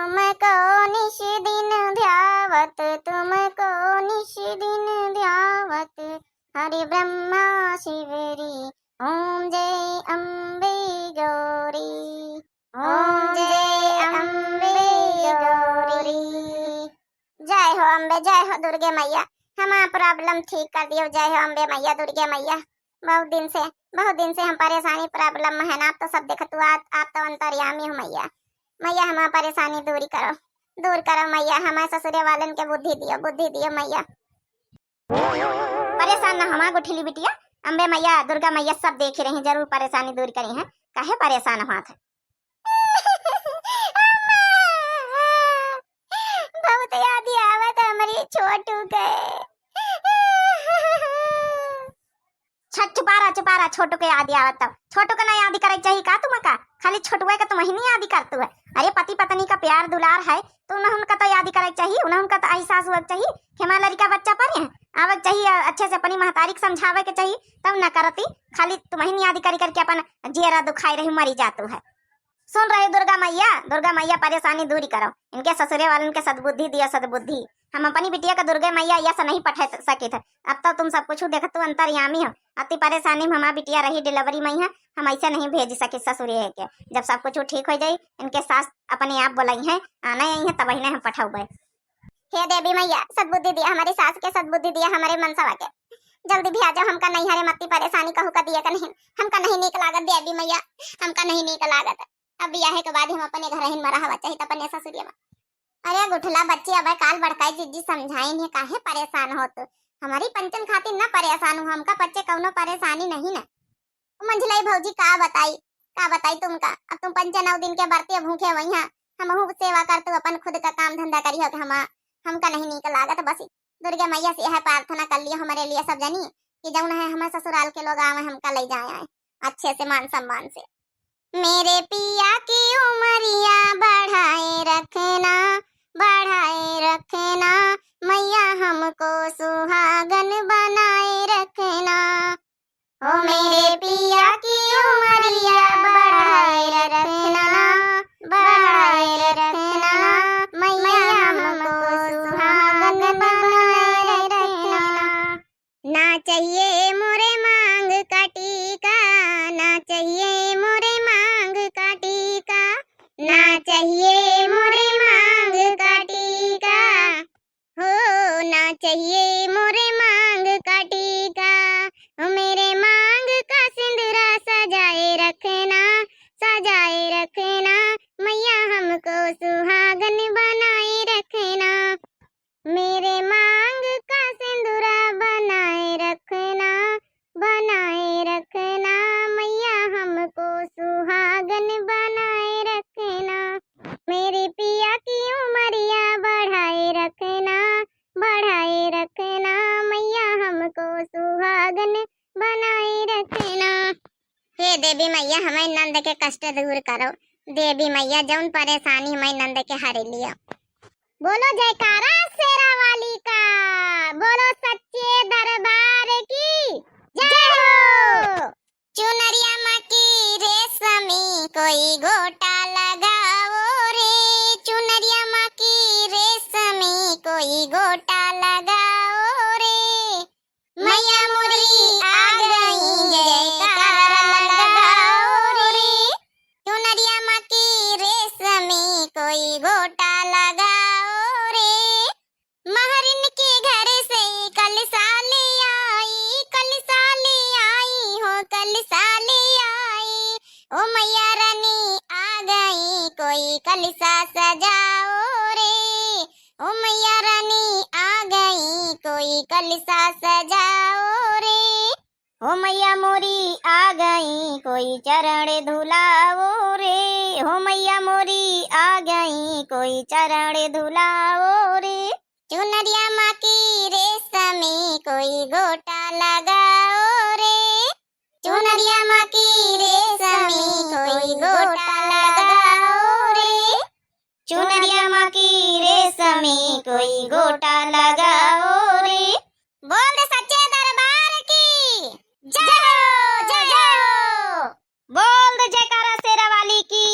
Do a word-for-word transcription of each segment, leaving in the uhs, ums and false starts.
तुमको निशि दिन ध्यावत, तुमको निशि दिन ध्यावत, हरि ब्रह्मा शिवरी, ओम जय अम्बे गौरी, ओम जय अम्बे गौरी। जय हो अम्बे, जय हो दुर्गे मैया, हमार problem ठीक कर दियो। जय हो अम्बे मैया, दुर्गे मैया, बहुत दिन से, बहुत दिन से हम परेशानी problem में है ना, आप तो सब देखतु, आप, आप तो अंतर्यामी हो मैया। मैया हमार परेशानी दूरी करो, दूर करो मैया, हमार ससुरे वालन के बुद्धि दियो, बुद्धि दियो मैया। परेशान ना हो हमार गुठली बिटिया, अम्बे मैया, दुर्गा मैया सब देखि रही, जरूर परेशानी दूर करिहैं, काहे परेशान होत है? बहुत याद आवत हमरी छोटू के। छ-, चुपा रहा, चुपा रहा, छोटू के याद आवत तब। छोटू के ना याद करे के चाही का तुमका? खाली छोटुए के तुमहिन याद करतु है। अरे पति पत्नी का प्यार दुलार है, तो उन्हन का तो याद करे के चाही, उन्हन का तो एहसास हुआ के चाही कि हमार लड़का बच्चा परे है, आवे के चाही, अ, अच्छे से अपनी महतारी के समझावे के चाही, तब न करती, खाली तुमहिन याद करी करके अपन जियरा दुखाई रही, मरी जातु है। सुन रही दुर्गा मैया, दुर्गा मैया परेशानी दूरी करो, इनके ससुरे वालन के सद्बुद्धि दिया, सद्बुद्धि। हम अपनी बिटिया का दुर्गा मैया ऐसा नहीं पठा सकित है। अब तो तुम सब कुछ देखतु अंतर्यामी हो, अति परेशानी में हमार बिटिया रही delivery में है, हम ऐसे नहीं भेज सकित ससुरे है के। जब सब कुछ ठीक हो जाई, इनके सास अपने आप बोलाई है, आना ही है, तब ही हम पठाउबे। हे देवी मैया, सद्बुद्धि दिया हमारी सास के, सद्बुद्धि दिया हमारे मनसवा के। जल्दी भी आ जाओ, हमका नैहरे मत्ती परेशानी कहू का दिया का नहीं, हमका नहीं नीक लागत देवी मैया, हमका नहीं नीक लागत। अब बियाहे के बाद हम अपने घर ही में रहवा चाहित, अपने ससुरिया में। अरे गुठला बच्ची, अब काल बड़काई जिज्जी समझाइन है, काहे परेशान होत? हमारी पंचन खातिर न परेशान हो, हमका पच्चे कौनो परेशानी नहीं न। मंझलाई भौजी का बताई, का बताई तुमका, अब तुम पंचे नौ दिन के बरते भूखे वही हैं, हमहू सेवा करतु, अपन खुद का काम धंधा करियो कि हम, हमका नहीं नीक लागत। बस दुर्गा मैया से यह प्रार्थना कर लियो हमारे लिए सब जनी कि जौन है हमारे ससुराल के लोग आवे, हमका ले जाए आए अच्छे से मान सम्मान से। मेरे पिया की उमरिया बढ़ाए रखना, बढ़ाए रखना, मैया हमको सुहागन बनाए रखना। ओ मेरे पिया की उमरिया बढ़ाए रखना, बढ़ाए रखना, मैया हमको सुहागन बनाए रखना। ना चाहिए मोरे मांग का टीका, ना चाहिए मोरे मांग का टीका, ना चाहिए मोरे मांग का टीका। हो ना चाहिए मोरे मांग का टीका, ओ मेरे मांग का सिंदूरा सजाए रखना, सजाए रखना, मैया हमको सुहागन बनाए रखना। मेरे मांग का सिंदूरा बनाए रखना, बनाए रखना, मैया हमको सुहागन बनाए रखना। मेरे पिया की उमरिया बढ़ाए रखना, बढ़ाए रखना, मैया हमको सुहागन बनाए रखना। हे देवी मैया, हमारे नंद के कष्ट दूर करो। देवी मैया, जौन परेशानी हमारे नंद के हरे लिया। बोलो जयकारा शेरा वाली का, बोलो सच्चे दरबार की जय हो। चुनरिया माँ की रेशमी कोई गोटा लगाओ रे, चुनरिया माँ की रेशमी कोई गोटा लगाओ रे। मैया मोरी आ गई, जयकारा लगाओ रे। चुनरिया माँ की रेशमी कोई गोटा लगाओ रे। महरिन के घर से कलसा ले आई, कलसा ले आई हो, कलसा ले आई। ओ मैया रानी आ गई, कोई कलसा सजाओ रे। ओ मैया रानी आ गई, कोई कलसा सजाओ रे। हो मैया मोरी आ गई, कोई चरण धुलाओ रे। हो मैया मोरी आ गई, कोई चरण धुलाओ रे। चुनरिया माँ की रेशमी कोई गोटा लगाओ रे। चुनरिया माँ की रेशमी कोई गोटा लगाओ रे। चुनरिया माँ की रेशमी कोई गोटा लगाओ रे। बोल दे सच्चे दरबार की जय हो, जय हो। बोल दे जयकारा शेरा वाली की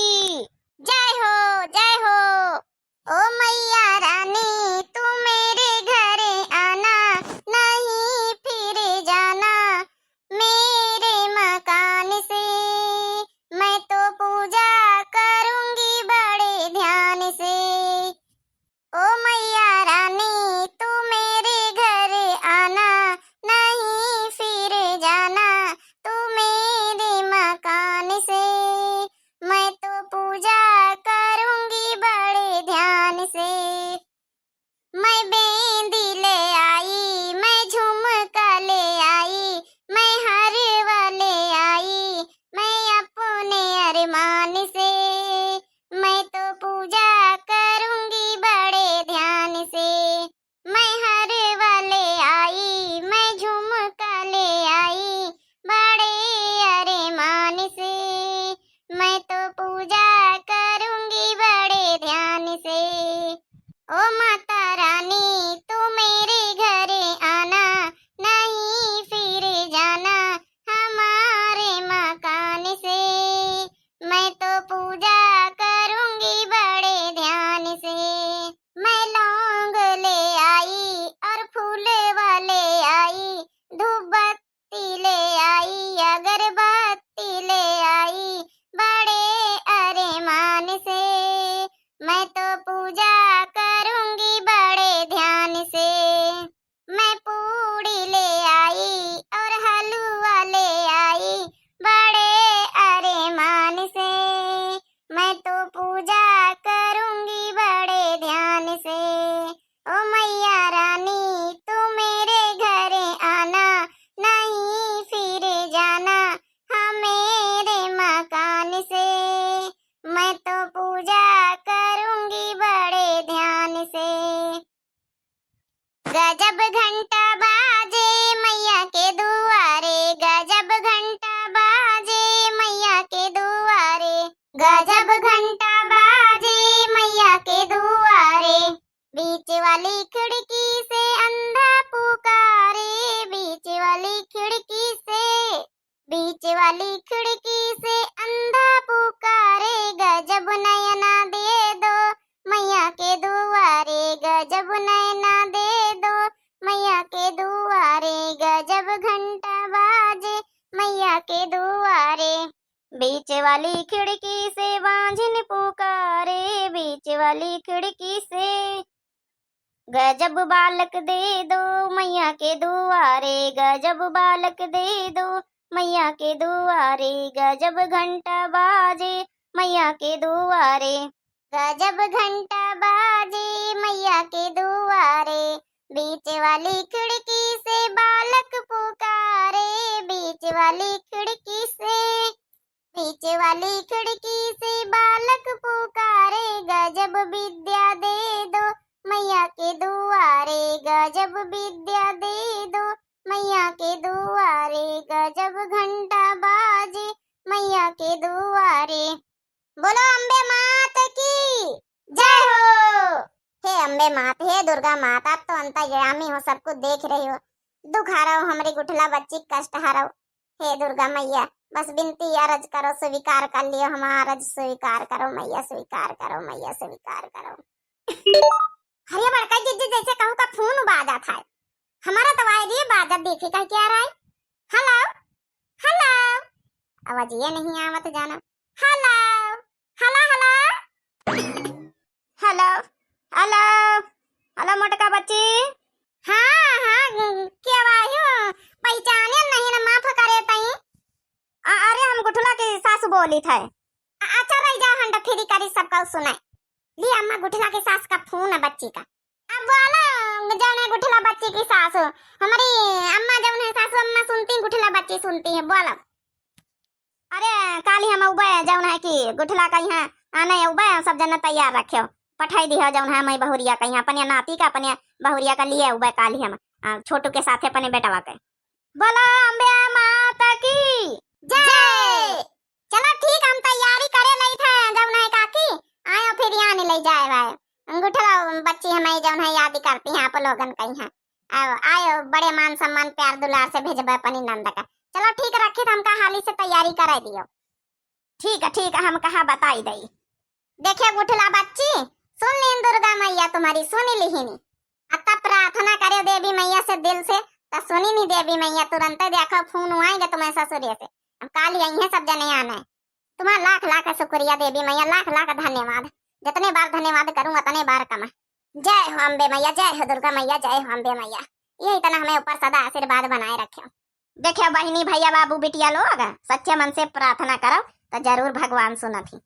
जय हो, जय हो। ओ मैया रानी, तू मेरे घरे आना, नहीं फिर जाना मेरे मकान से। मैं तो पूजा करूँगी बड़े ध्यान से। ओ मैया रानी, तू मेरे घरे आना, नहीं फिर जाना तू मेरे मकान से। मैं तो पूजा करूँगी बड़े ध्यान से। मैं बेंदी ले आई, मैं झुमका ले आई, मैं हरवा ले आई, मैं अपने अरमान से। मैं तो पूजा करूँगी बड़े ध्यान से। मैं हरवा ले आई, मैं झुमका ले आई, बड़े अरमान से। मैं तो पूजा करूँगी बड़े ध्यान से। ओ माता रानी, तू मेरे घरे आना, नहीं फिर जाना हमारे मकान से। मैं तो पूजा करूँगी बड़े ध्यान से। मैं लौंग ले आई और फूलवा ले आई, धूप बत्ती ले आई, अगरबत्ती ले आई, बड़े अरमान से। मैं तो पूजा करूँगी बड़े ध्यान से। मैं पूड़ी ले आई और हलवा ले आई, बड़े अरमान से। मैं तो पूजा करूँगी बड़े ध्यान से। ओ मैया रानी, तू मेरे घरे आना, नहीं फिर जाना हाँ मेरे मकान से। मैं तो पूजा करूँगी बड़े ध्यान से। गजब घंटा बाजे मैया के दुआरे, गजब घंटा बाजे मैया के दुआरे, गजब घंटा बाजे मैया के दुआरे। बीच वाली खिड़की से अंधा पुकारे, बीच वाली खिड़की से, बीच वाली खिड़की से अंधा पुकारे, गजब नयना दे दो मैया के दुआरे, गजब नयना दे दो मैया के दुआरे, गजब घंटा बाजे मैया के दुआरे। बीच वाली खिड़की से बांझिन पुकारे, बीच वाली खिड़की से। गजब बालक दे दो मैया के दुआरे, गजब बालक दे दो मैया के दुआरे, गजब घंटा बाजे मैया के दुआरे। गजब घंटा बाजे मैया के दुआरे, बीच वाली खिड़की से बालक पुकारे, बीच वाली खिड़की से। बीच वाली खिड़की से बालक पुकारे, गजब विद्या दे दो मैया के दुआरे, गजब विद्या दे दो मैया के दुआरे, गजब घंटा बाजे मैया के दुआरे। बोलो अम्बे मात की जय हो। हे अम्बे मात, हे दुर्गा माता, तो अंतर्यामी हो, सब कुछ देख रही हो। दुख हरव हमरी गुठला बच्ची, कष्ट हरव। हे दुर्गा मैया, बस बिनती अरज करो, स्वीकार कर लियो, हमार अरज स्वीकार करो मैया, स्वीकार करो मैया, स्वीकार करो। अरे बड़का जिज्जी, जैसे कहूँ का फोन बाजत है, हमारा तो आवाज ये बाजत, देखी का क्या रहा है। हेलो, हेलो, आवाज ये नहीं आवत जाना। हेलो, हेलो, हेलो। हेलो, हेलो, हेलो मोटका बच्ची। हाँ, हाँ, के आवाज हो? पहचाने नहीं ना, माफ करे तई। अ-, अरे हम गुठला की सास बोली थे। अ-, अच्छा रह जा, हम तो फ्री करी सबका सुने। ली अम्मा गुठला की सास का फोन है बच्ची का। अब बोलो, जौन है गुठला बच्ची की सास, हमारी अम्मा जौन है सासू अम्मा सुनती, गुठला बच्ची सुनती है, बोलो। अरे काली हम उबे जौन है कि गुठला का यहाँ आने उबे, सब जन तैयार रखे, पठाई दी हो जौन है मैं बहुरिया का यहाँ अपने नाती का, अपने बहुरिया का लिए उबे काली हम, आ, छोटू के साथ अपने बेटवा के। बोलो अम्बे माता की जय। चलो ठीक, हम तैयारी करे लई थे, जौन है काकी, आयो फिर यहाँ नहीं ले जाए भाई। अंगूठा लाओ, बच्ची हमें जौन है याद करती हैं आप लोगन कहीं हैं। आओ, आयो, बड़े मान सम्मान प्यार दुलार से भेजबे अपनी नंद का। चलो ठीक रखी, तो हमका हाली से तैयारी कराई दियो। ठीक है, ठीक है, हम कहा बताई दई। देखे गुठला बच्ची, सुन लीन दुर्गा मैया तुम्हारी, सुन लिहिनी। अत्ता प्रार्थना करे देवी मैया से दिल से, त सुनी नी देवी मैया, तुरंते देखो फोन आएगा तुम्हें ससुरे से। अब काल यही है सब जने आना है। तुम्हारा लाख लाख शुक्रिया देवी मैया, लाख लाख धन्यवाद। जितने बार धन्यवाद करूँ उतने बार कम है। जय हो अम्बे मैया, जय हो दुर्गा मैया, जय हो अम्बे मैया। यही तना हमें ऊपर सदा आशीर्वाद बनाए रखे। देखियो बहिनी, भैया, बाबू, बिटिया लोग, सच्चे मन से प्रार्थना करो तो जरूर भगवान सुनत ही।